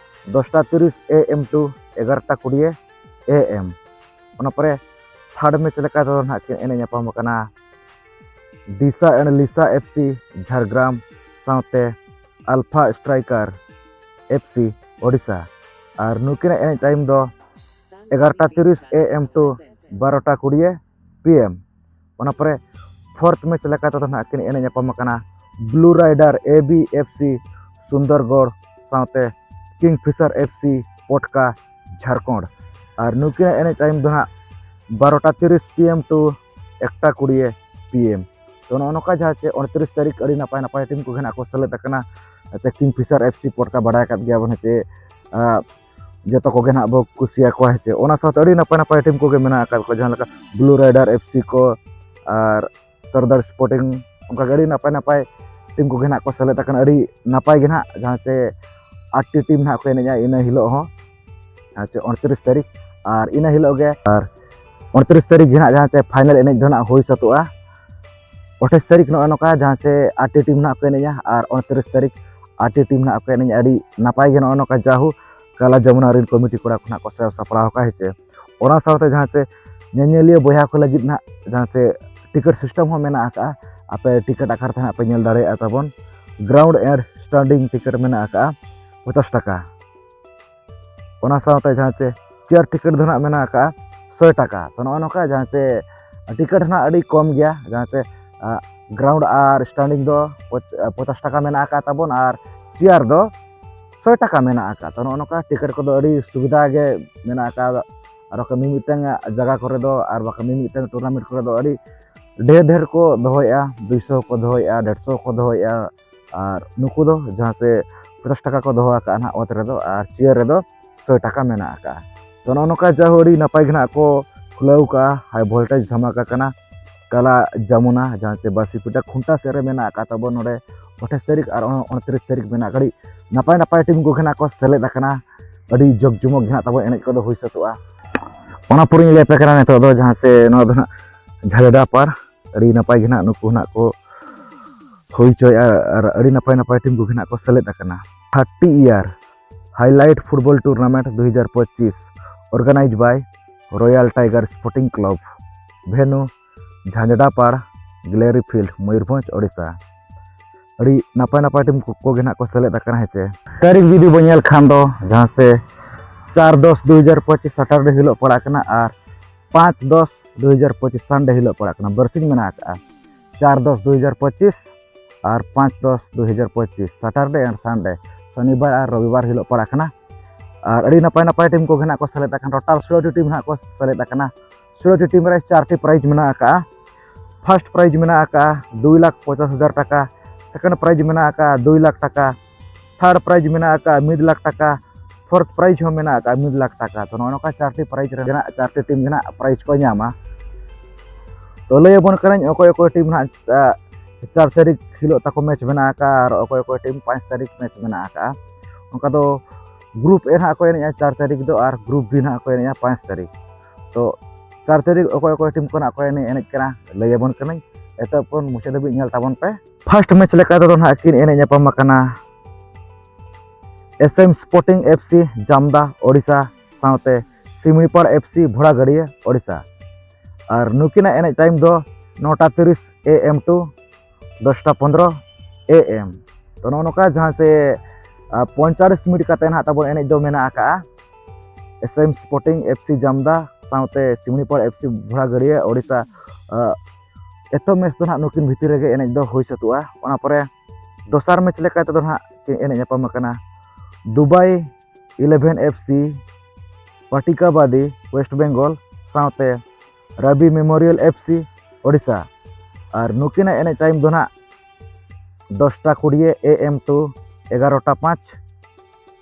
ᱫᱚᱥᱴᱟ ᱛᱤᱨᱤᱥ ᱮ ᱮᱢ ᱴᱩ ᱮᱜᱟᱨᱚᱴᱟ ᱠᱩᱲᱤᱭᱮ ᱮ ᱮᱢ᱾ ᱚᱱᱟ ᱯᱚᱨᱮ ᱛᱷᱟᱨᱰ ᱢᱮᱪ ᱞᱮᱠᱟ ᱛᱮᱫᱚ ᱱᱟᱦᱟᱜ ᱠᱤᱱ ᱮᱱᱮᱡ ᱧᱟᱯᱟᱢ ᱟᱠᱟᱱᱟ ᱫᱤᱥᱟ ᱮᱱᱰ ᱞᱤᱥᱟ ᱮᱯᱷ ᱥᱤ ᱡᱷᱟᱲᱜᱨᱟᱢ ᱥᱟᱶᱛᱮ ᱟᱞᱯᱷᱟ ᱥᱴᱨᱟᱭᱠᱟᱨ ᱮᱯᱷ ᱥᱤ ᱳᱰᱤᱥᱟ᱾ ᱟᱨ ᱱᱩᱠᱤᱱᱟᱜ ᱮᱱᱮᱡ ᱴᱟᱭᱤᱢ ᱫᱚ ᱮᱜᱟᱨᱚᱴᱟ ᱛᱤᱨᱤᱥ ᱮ ᱮᱢ ᱴᱩ ᱵᱟᱨᱚᱴᱟ ᱠᱩᱲᱤᱭᱮ ᱯᱤ ᱮᱢ᱾ ᱚᱱᱟ ᱯᱚᱨᱮ ᱯᱷᱳᱨᱛᱷ ᱢᱮᱪ ᱞᱮᱠᱟ ᱛᱮᱫᱚ ᱱᱟᱦᱟᱜ ᱠᱤᱱ ᱮᱱᱮᱡ ᱧᱟᱯᱟᱢ ᱟᱠᱟᱱᱟ blue rider A B F C Sundargarh ᱥᱟᱶᱛᱮ ᱠᱤᱝ ᱯᱷᱤᱥᱟᱨ ᱮᱯᱷ ᱥᱤ ᱯᱚᱴᱠᱟ ᱡᱷᱟᱲᱠᱷᱚᱸᱰ᱾ ᱟᱨ ᱱᱩᱠᱤᱱᱟᱜ ᱮᱱᱮᱡ ᱴᱟᱭᱤᱢ ᱫᱚ ᱱᱟᱦᱟᱜ ᱵᱟᱨᱚᱴᱟ ᱛᱤᱨᱤᱥ ᱯᱤ ᱮᱢ ᱴᱩ ᱮᱠᱴᱟ ᱠᱩᱲᱤ ᱯᱤ ᱮᱢ᱾ ᱛᱚ, ᱱᱚᱜᱼᱚ ᱱᱚᱝᱠᱟ ᱡᱟᱦᱟᱸ ᱪᱮ ᱩᱱᱛᱨᱤᱥ ᱛᱟᱹᱨᱤᱠᱷ ᱟᱹᱰᱤ ᱱᱟᱯᱟᱭ ᱱᱟᱯᱟᱭ ᱴᱤᱢ ᱠᱚᱜᱮ ᱱᱟᱦᱟᱜ ᱠᱚ ᱥᱮᱞᱮᱫ ᱟᱠᱟᱱᱟ᱾ ᱪᱮ ᱠᱤᱝ ᱯᱷᱤᱥᱟᱨ ᱮᱯᱷ ᱥᱤ ᱯᱚᱴᱠᱟ ᱵᱟᱲᱟᱭ ᱟᱠᱟᱫ ᱜᱮᱭᱟ ᱵᱚᱱ ᱪᱮ, ᱟᱸ, ᱡᱚᱛᱚ ᱠᱚᱜᱮ ᱱᱟᱦᱟᱜ ᱵᱚ ᱠᱩᱥᱤᱭᱟᱠᱚᱣᱟ ᱦᱮᱸ ᱪᱮ᱾ ᱚᱱᱟ ᱥᱟᱶᱛᱮ ᱟᱹᱰᱤ ᱱᱟᱯᱟᱭ ᱱᱟᱯᱟᱭ ᱴᱤᱢ ᱠᱚᱜᱮ ᱢᱮᱱᱟᱜ ᱟᱠᱟᱫ ᱠᱚᱣᱟ, ᱡᱟᱦᱟᱸ ᱞᱮᱠᱟ ᱵᱞᱩ ᱨᱟᱭᱰᱟᱨ ᱮᱯᱷ ᱥᱤ ᱠᱚ ᱟᱨ ᱥᱚᱨᱫᱟᱨ ᱥᱯᱳᱨᱴᱤᱝ, ᱚᱱᱠᱟ ᱜᱮ ᱟᱹᱰᱤ ᱱᱟᱯᱟᱭ ᱱᱟᱯᱟᱭ ᱴᱤᱢ ᱠᱚᱜᱮ ᱱᱟᱦᱟᱜ ᱠᱚ ᱥᱮᱞᱮᱫ ᱟᱠᱟᱱᱟ᱾ ᱟᱹᱰᱤ ᱱᱟᱯᱟᱭ ᱜᱮ ᱱᱟᱦᱟᱜ ᱡᱟᱦᱟᱸ ᱪᱮ ᱟᱴ ᱴᱤ ᱴᱤᱢ ᱱᱟᱦᱟᱜ ᱠᱚ ᱮᱱᱮᱡᱼᱟ ᱤᱱᱟᱹ ᱦᱤᱞᱳᱜ ᱦᱚᱸ, ᱡᱟᱦᱟᱸ ᱪᱮ ᱩᱱᱛᱨᱤᱥ ᱛᱟᱹᱨᱤᱠᱷ᱾ ᱟᱨ ᱤᱱᱟᱹ ᱦᱤᱞᱳᱜ ᱜᱮ, ᱟᱨ ᱩᱱᱛᱨᱤᱥ ᱛᱟᱹᱨᱤᱠᱷ ᱜᱮ ᱱᱟᱦᱟᱜ ᱡᱟᱦᱟᱸ ᱪᱮ ᱯᱷᱟᱭᱱᱟᱞ ᱮᱱᱮᱡ ᱫᱚ ᱱᱟᱦᱟᱜ ᱦᱩᱭ ᱥᱟᱹᱛᱚᱜᱼᱟ᱾ ᱟᱴᱷᱟᱥ ᱛᱟᱹᱨᱤᱠᱷ ᱱᱚᱜᱼᱚᱭ ᱱᱚᱝᱠᱟ ᱡᱟᱦᱟᱸ ᱪᱮ ᱟᱴ ᱴᱤ ᱴᱤᱢ ᱱᱟᱦᱟᱜ ᱠᱚ ᱮᱱᱮᱡᱼᱟ, ᱟᱨ ᱩᱱᱛᱨᱤᱥ ᱛᱟᱹᱨᱤᱠᱷ ᱟᱴ ᱴᱤ ᱴᱤᱢ ᱱᱟᱦᱟᱜ ᱠᱚ ᱮᱱᱮᱡᱼᱟ᱾ ᱟᱹᱰᱤ ᱱᱟᱯᱟᱭ ᱜᱮ ᱱᱚᱜᱼᱚᱭ ᱱᱚᱝᱠᱟ ᱡᱟᱦᱳ ᱠᱟᱞᱟ ᱡᱚᱢᱩᱱᱟ ᱨᱮᱱ ᱠᱚᱢᱤᱴᱤ ᱠᱚᱲᱟ ᱠᱚ ᱱᱟᱦᱟᱜ ᱠᱚ ᱥᱟᱡᱟᱣ ᱥᱟᱯᱲᱟᱣ ᱟᱠᱟᱫᱼᱟ ᱦᱮᱸ ᱪᱮ᱾ ᱚᱱᱟ ᱥᱟᱶᱛᱮ ᱡᱟᱦᱟᱸ ᱪᱮ ᱧᱮᱧᱮᱞᱤᱭᱟᱹ ᱵᱚᱭᱦᱟ ᱠᱚ ᱞᱟᱹᱜᱤᱫ ᱱᱟᱦᱟᱜ ᱡᱟᱦᱟᱸ ᱪᱮ ᱴᱤᱠᱤᱴ ᱥᱤᱥᱴᱮᱢ ᱦᱚᱸ ᱢᱮᱱᱟᱜ ᱟᱠᱟᱫᱼᱟ᱾ ᱟᱯᱮ ᱴᱤᱠᱤᱴ ᱟᱠᱟᱨ ᱛᱮ ᱱᱟᱦᱟᱜ ᱯᱮ ᱧᱮᱞ ᱫᱟᱲᱮᱭᱟᱜᱼᱟ ᱛᱟᱵᱚᱱ᱾ ᱜᱨᱟᱣᱩᱱᱰ ᱮᱱᱰ ᱥᱴᱟᱱᱰᱤᱝ ᱴᱤᱠᱤᱴ ᱢᱮᱱᱟᱜ ᱟᱠᱟᱫᱼᱟ ᱯᱚᱪᱟᱥ ᱴᱟᱠᱟ᱾ ᱚᱱᱟ ᱥᱟᱶᱛᱮ ᱡᱟᱦᱟᱸ ᱪᱮ ᱪᱮᱭᱟᱨ ᱴᱤᱠᱤᱴ ᱫᱚ ᱱᱟᱦᱟᱜ ᱢᱮᱱᱟᱜ ᱟᱠᱟᱫᱼᱟ ᱥᱚᱭ ᱴᱟᱠᱟ᱾ ᱛᱚ, ᱱᱚᱜᱼᱚ ᱱᱚᱝᱠᱟ ᱡᱟᱦᱟᱸ ᱪᱮ ᱴᱤᱠᱤᱴ ᱱᱟᱦᱟᱜ ᱟᱹᱰᱤ ᱠᱚᱢ ᱜᱮᱭᱟ, ᱡᱟᱦᱟᱸ ᱪᱮ, ᱟ, ᱜᱨᱟᱣᱩᱱᱰ ᱟᱨ ᱥᱴᱟᱱᱰᱤᱝ ᱫᱚ ᱯᱚᱪ-, ᱯᱚᱪᱟᱥ ᱴᱟᱠᱟ ᱢᱮᱱᱟᱜ ᱟᱠᱟᱫ ᱛᱟᱵᱚᱱ, ᱟᱨ ᱪᱮᱭᱟᱨ ᱫᱚ ᱥᱚᱭ ᱴᱟᱠᱟ ᱢᱮᱱᱟᱜ ᱟᱠᱟᱫ᱾ ᱛᱚ, ᱱᱚᱜᱼᱚ ᱱᱚᱝᱠᱟ ᱴᱤᱠᱤᱴ ᱠᱚᱫᱚ ᱟᱹᱰᱤ ᱥᱩᱵᱤᱫᱷᱟ ᱜᱮ ᱢᱮᱱᱟᱜ ᱟᱠᱟᱫ᱾ ᱟᱨ ᱵᱟᱠᱷᱟᱱ ᱢᱤᱢᱤᱫᱴᱟᱝ ᱡᱟᱭᱜᱟ ᱠᱚᱨᱮ ᱫᱚ, ᱟᱨ ᱵᱟᱠᱷᱟᱱ ᱢᱤᱢᱤᱫᱴᱟᱝ ᱴᱩᱨᱱᱟᱢᱮᱱᱴ ᱠᱚᱨᱮ ᱫᱚ ᱟᱹᱰᱤ ᱰᱷᱮᱨ ᱰᱷᱮᱨ ᱠᱚ ᱫᱚᱦᱚᱭᱮᱫᱼᱟ, ᱫᱩᱭᱥᱚ ᱠᱚ ᱫᱚᱦᱚᱭᱮᱫᱼᱟ, ᱰᱮᱲᱥᱚ ᱠᱚ ᱫᱚᱦᱚᱭᱮᱫᱼᱟ᱾ ᱟᱨ ᱱᱩᱠᱩ ᱫᱚ ᱡᱟᱦᱟᱸ ᱪᱮ ᱯᱚᱪᱟᱥ ᱴᱟᱠᱟ ᱠᱚ ᱫᱚᱦᱚ ᱟᱠᱟᱫᱼᱟ ᱱᱟᱦᱟᱜ ᱚᱛ ᱨᱮᱫᱚ, ᱟᱨ ᱪᱮᱭᱟᱨ ᱨᱮᱫᱚ ᱥᱚᱭ ᱴᱟᱠᱟ ᱢᱮᱱᱟᱜ ᱟᱠᱟᱫᱼᱟ᱾ ᱛᱚ, ᱱᱚᱜᱼᱚ ᱱᱚᱝᱠᱟ ᱡᱟᱦᱳ ᱟᱹᱰᱤ ᱱᱟᱯᱟᱭ ᱜᱮ ᱱᱟᱦᱟᱜ ᱠᱚ ᱠᱷᱩᱞᱟᱹᱣ ᱠᱟᱜᱼᱟ, ᱦᱟᱭ ᱵᱷᱳᱞᱴᱮᱡᱽ ᱫᱷᱟᱢᱟᱠᱟ ᱠᱟᱱᱟ᱾ ᱠᱟᱞᱟ ᱡᱟᱢᱩᱱᱟ, ᱡᱟᱦᱟᱸ ᱪᱮ ᱵᱟᱥᱤᱯᱤᱴᱟ ᱠᱷᱩᱱᱴᱟ ᱥᱮᱫ ᱨᱮ ᱢᱮᱱᱟᱜ ᱟᱠᱟᱫ ᱛᱟᱵᱚᱱ ᱱᱚᱰᱮ ᱟᱴᱷᱟᱥ ᱛᱟᱹᱨᱤᱠᱷ ᱟᱨ ᱩᱱᱛᱨᱤᱥ ᱛᱟᱹᱨᱤᱠᱷ ᱢᱮᱱᱟᱜ ᱟᱠᱟᱫ᱾ ᱟᱹᱰᱤ ᱱᱟᱯᱟᱭ ᱱᱟᱯᱟᱭ ᱴᱤᱢ ᱠᱚᱜᱮ ᱱᱟᱦᱟᱜ ᱠᱚ ᱥᱮᱞᱮᱫ ᱟᱠᱟᱱᱟ᱾ ᱟᱹᱰᱤ ᱡᱚᱠ ᱡᱚᱢᱚᱠ ᱜᱮ ᱱᱟᱦᱟᱜ ᱛᱟᱵᱚᱱ ᱮᱱᱮᱡ ᱠᱚᱫᱚ ᱦᱩᱭ ᱥᱟᱹᱛᱚᱜᱼᱟ᱾ ᱚᱱᱟ ᱯᱚᱨᱮᱧ ᱞᱟᱹᱭ ᱟᱯᱮ ᱠᱟᱱᱟ ᱱᱤᱛᱚᱜ ᱫᱚ ᱡᱟᱦᱟᱸ ᱪᱮ ᱱᱚᱣᱟ ᱫᱚ ᱱᱟᱦᱟᱜ ᱡᱷᱟᱡᱽᱰᱟ ᱯᱟᱲ, ᱟᱹᱰᱤ ᱱᱟᱯᱟᱭ ᱜᱮ ᱱᱟᱦᱟᱜ ᱱᱩᱠᱩ ᱱᱟᱦᱟᱜ ᱠᱚ ᱦᱩᱭ ᱦᱚᱪᱚᱭᱮᱫᱼᱟ ᱟᱨ ᱟᱹᱰᱤ ᱱᱟᱯᱟᱭ ᱱᱟᱯᱟᱭ ᱴᱤᱢ ᱠᱚᱜᱮ ᱱᱟᱦᱟᱜ ᱠᱚ ᱥᱮᱞᱮᱫ ᱟᱠᱟᱱᱟ᱾ Thirty year highlight football tournament ᱫᱩ ᱦᱟᱡᱟᱨ ᱯᱚᱸᱪᱤᱥ, organized by Royal Tiger Sporting Club, venue Jhanjdapar, gallery field, Mayurbhanj, Odisha. ᱟᱹᱰᱤ ᱱᱟᱯᱟᱭ ᱱᱟᱯᱟᱭ ᱴᱤᱢ ᱠᱚ, ᱠᱚᱜᱮ ᱱᱟᱦᱟᱜ ᱠᱚ ᱥᱮᱞᱮᱫ ᱟᱠᱟᱱᱟ ᱦᱮᱸ ᱪᱮ᱾ ᱛᱟᱹᱨᱤᱠᱷ ᱡᱩᱫᱤ ᱵᱚᱱ ᱧᱮᱞ ᱠᱷᱟᱱ ᱫᱚ ᱡᱟᱦᱟᱸ ᱪᱮ ᱪᱟᱨ ᱫᱚᱥ ᱫᱩ ᱦᱟᱡᱟᱨ ᱯᱚᱸᱪᱤᱥ ᱥᱟᱴᱟᱨᱰᱮ ᱦᱤᱞᱳᱜ ᱯᱟᱲᱟᱜ ᱠᱟᱱᱟ ᱟᱨ ᱯᱟᱸᱪ ᱫᱚᱥ ᱫᱩ ᱦᱟᱡᱟᱨ ᱯᱚᱸᱪᱤᱥ ᱥᱟᱱᱰᱮ ᱦᱤᱞᱳᱜ ᱯᱟᱲᱟᱜ ᱠᱟᱱᱟ᱾ ᱵᱟᱨᱥᱤᱧ ᱢᱮᱱᱟᱜ ᱟᱠᱟᱫᱼᱟ, ᱪᱟᱨ ᱫᱚᱥ ᱫᱩ ᱦᱟᱡᱟᱨ ᱯᱚᱸᱪᱤᱥ ᱟᱨ ᱯᱟᱸᱪ ᱫᱚᱥ ᱫᱩ ᱦᱟᱡᱟᱨ ᱯᱚᱸᱪᱤᱥ, ᱥᱟᱴᱟᱨᱰᱮ ᱟᱨ ᱥᱟᱱᱰᱮ, ᱥᱚᱱᱤᱵᱟᱨ ᱟᱨ ᱨᱚᱵᱤᱵᱟᱨ ᱦᱤᱞᱳᱜ ᱯᱟᱲᱟᱜ ᱠᱟᱱᱟ᱾ ᱟᱨ ᱟᱹᱰᱤ ᱱᱟᱯᱟᱭ ᱱᱟᱯᱟᱭ ᱴᱤᱢ ᱠᱚᱜᱮ ᱱᱟᱦᱟᱜ ᱠᱚ ᱥᱮᱞᱮᱫ ᱟᱠᱟᱱᱟ᱾ ᱴᱳᱴᱟᱞ ᱥᱳᱞᱳᱴᱤ ᱴᱤᱢ ᱱᱟᱦᱟᱜ ᱠᱚ ᱥᱮᱞᱮᱫ ᱟᱠᱟᱱᱟ᱾ ᱥᱳᱞᱳᱴᱤ ᱴᱤᱢ ᱨᱮ ᱪᱟᱨᱴᱤ ᱯᱨᱟᱭᱤᱡᱽ ᱢᱮᱱᱟᱜ ᱟᱠᱟᱫᱼᱟ᱾ ᱯᱷᱟᱨᱥᱴ ᱯᱨᱟᱭᱤᱡᱽ ᱢᱮᱱᱟᱜ ᱟᱠᱟᱫᱼᱟ ᱫᱩᱭ ᱞᱟᱠᱷ ᱯᱚᱧᱪᱟᱥ ᱦᱟᱡᱟᱨ ᱴᱟᱠᱟ, ᱥᱮᱠᱮᱱᱰ ᱯᱨᱟᱭᱤᱡᱽ ᱢᱮᱱᱟᱜ ᱟᱠᱟᱫᱼᱟ ᱫᱩᱭ ᱞᱟᱠᱷ ᱴᱟᱠᱟ, ᱛᱷᱟᱨᱰ ᱯᱨᱟᱭᱤᱡᱽ ᱢᱮᱱᱟᱜ ᱟᱠᱟᱫᱼᱟ ᱢᱤᱫ ᱞᱟᱠᱷ ᱴᱟᱠᱟ, ᱯᱷᱳᱨᱛᱷ ᱯᱨᱟᱭᱤᱡᱽ ᱦᱚᱸ ᱢᱮᱱᱟᱜ ᱟᱠᱟᱫᱼᱟ ᱢᱤᱫ ᱞᱟᱠᱷ ᱴᱟᱠᱟ᱾ ᱛᱚ, ᱱᱚᱜᱼᱚ ᱱᱚᱝᱠᱟ ᱪᱟᱨᱴᱤ ᱯᱨᱟᱭᱤᱡᱽ ᱨᱮ ᱱᱟᱜ ᱪᱟᱨᱴᱤ ᱴᱤᱢ ᱜᱮ ᱱᱟᱜ ᱯᱨᱟᱭᱤᱡᱽ ᱠᱚ ᱧᱟᱢᱟ᱾ ᱛᱚ, ᱞᱟᱹᱭ ᱟᱵᱚᱱ ᱠᱟᱹᱱᱟᱹᱧ ᱚᱠᱚᱭ ᱚᱠᱚᱭ ᱴᱤᱢ ᱱᱟᱜ, ᱟ, ᱪᱟᱨ ᱛᱟᱹᱨᱤᱠᱷ ᱦᱤᱞᱳᱜ ᱛᱟᱠᱚ ᱢᱮᱪ ᱢᱮᱱᱟᱜ ᱟᱠᱟᱫᱼᱟ ᱟᱨ ᱚᱠᱚᱭ ᱚᱠᱚᱭ ᱴᱤᱢ ᱯᱟᱸᱪ ᱛᱟᱹᱨᱤᱠᱷ ᱢᱮᱪ ᱢᱮᱱᱟᱜ ᱟᱠᱟᱫᱼᱟ᱾ ᱚᱱᱠᱟ ᱫᱚ ᱜᱨᱩᱯ A ᱱᱟᱜ ᱠᱚ ᱮᱱᱮᱡᱼᱟ ᱪᱟᱨ ᱛᱟᱹᱨᱤᱠᱷ ᱫᱚ, ᱟᱨ ᱜᱨᱩᱯ B ᱱᱟᱜ ᱠᱚ ᱮᱱᱮᱡᱼᱟ ᱯᱟᱸᱪ ᱛᱟᱹᱨᱤᱠᱷ᱾ ᱛᱚ, ᱪᱟᱨ ᱛᱟᱹᱨᱤᱠᱷ ᱚᱠᱚᱭ ᱚᱠᱚᱭ ᱴᱤᱢ ᱠᱚ ᱱᱟᱜ ᱠᱚ ᱮᱱᱮᱡ, ᱮᱱᱮᱡ ᱠᱟᱱᱟ, ᱞᱟᱹᱭ ᱟᱵᱚᱱ ᱠᱟᱹᱱᱟᱹᱧ᱾ ᱮᱛᱚᱦᱚᱵ ᱠᱷᱚᱱ ᱢᱩᱪᱟᱹᱫ ᱫᱷᱟᱹᱵᱤᱡ ᱧᱮᱞ ᱛᱟᱵᱚᱱ ᱯᱮ᱾ ᱯᱷᱟᱨᱥᱴ ᱢᱮᱪ ᱞᱮᱠᱟ ᱛᱮᱫᱚ ᱱᱟᱜ ᱠᱤᱱ ᱮᱱᱮᱡ ᱧᱟᱯᱟᱢ ᱟᱠᱟᱱᱟ S M Sporting F C ᱡᱟᱢᱫᱟ, ᱳᱰᱤᱥᱟ, ᱥᱟᱶᱛᱮ ᱥᱤᱢᱲᱤᱯᱟᱲ F C ᱵᱷᱚᱲᱟᱜᱟᱹᱲᱤᱭᱟᱹ, ᱳᱰᱤᱥᱟ᱾ ᱟᱨ ᱱᱩᱠᱤᱱᱟᱜ ᱮᱱᱮᱡ ᱴᱟᱭᱤᱢ ᱫᱚ ᱱᱚᱴᱟ ᱛᱤᱨᱤᱥ A M to ᱫᱚᱥᱴᱟ ᱯᱚᱱᱫᱽᱨᱚ A M᱾ ᱛᱚ, ᱱᱚᱜᱼᱚ ᱱᱚᱝᱠᱟ ᱡᱟᱦᱟᱸ ᱥᱮ, ᱟ, ᱯᱚᱸᱭᱛᱟᱞᱤᱥ ᱢᱤᱱᱤᱴ ᱠᱟᱛᱮ ᱱᱟᱦᱟᱜ ᱛᱟᱵᱚᱱ ᱮᱱᱮᱡ ᱫᱚ ᱢᱮᱱᱟᱜ ᱟᱠᱟᱜᱼᱟ᱾ S M Sporting F C ᱡᱟᱢᱫᱟ ᱥᱟᱶᱛᱮ ᱥᱤᱢᱲᱤᱯᱟᱲ F C ᱵᱷᱚᱲᱟᱜᱟᱹᱲᱤᱭᱟᱹ, ᱳᱰᱤᱥᱟ, ᱟ, ᱮᱛᱚᱦᱚᱵ ᱢᱮᱪ ᱫᱚ ᱱᱟᱦᱟᱜ ᱱᱩᱠᱤᱱ ᱵᱷᱤᱛᱤᱨ ᱨᱮᱜᱮ ᱮᱱᱮᱡ ᱫᱚ ᱦᱩᱭ ᱥᱟᱹᱛᱚᱜᱼᱟ᱾ ᱚᱱᱟ ᱯᱚᱨᱮ ᱫᱚᱥᱟᱨ ᱢᱮᱪ ᱞᱮᱠᱟ ᱛᱮᱫᱚ ᱱᱟᱦᱟᱜ ᱠᱤᱱ ᱮᱱᱮᱡ ᱧᱟᱯᱟᱢ ᱟᱠᱟᱱᱟ ᱫᱩᱵᱟᱭ ᱤᱞᱮᱵᱷᱮᱱ F C ᱯᱟᱴᱤᱠᱟᱵᱟᱫᱤ, ᱳᱭᱮᱥᱴ ᱵᱮᱝᱜᱚᱞ, ᱥᱟᱶᱛᱮ ᱨᱟᱵᱤ ᱢᱮᱢᱳᱨᱤᱭᱟᱞ F C ᱳᱰᱤᱥᱟ᱾ ᱟᱨ ᱱᱩᱠᱤᱱᱟᱜ ᱮᱱᱮᱡ ᱴᱟᱭᱤᱢ ᱫᱚ ᱱᱟᱦᱟᱜ ᱫᱚᱥᱴᱟ ᱠᱩᱲᱤᱭᱮ A M to ᱮᱜᱟᱨᱚᱴᱟ ᱯᱟᱸᱪ